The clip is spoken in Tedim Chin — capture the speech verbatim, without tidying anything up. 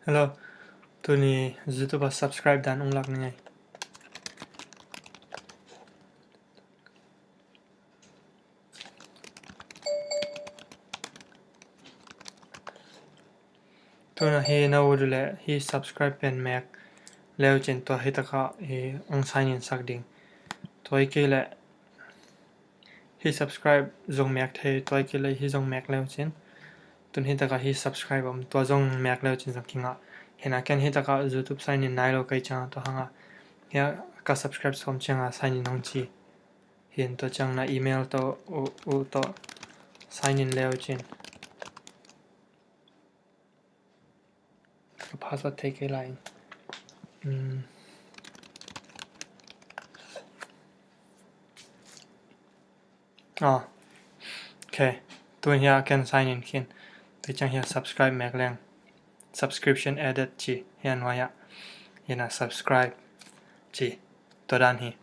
Hello. Tuni YouTube a subscribe dan ung lak ni ngei. Tuna hi na ut uh leh hi subscribe pen mek leu cin tua hi taka hi ong sign in sak ding. Tua hi kei leh hi subscribe zong mek thei, tua hi kei leh hi zong mek leu cin. Tun hi taka hi subscribe om, tua zong mek leu cin zong kingah. Hina ken hi taka YouTube sign in nai lo kei cianga tua hanga. Hia ka subscribe som cianga sign in ong ci. Hin tua ciang na email tawh u, u tawh sign in leu cin. Ka password thei kei lai. Mm. Ah. Okay. Tun hia ken sign in khin. Tua ciang hia subscribe mek leng. Subscription added ci. Hia nuai ah. Hina subscribe ci. Tua dan hi.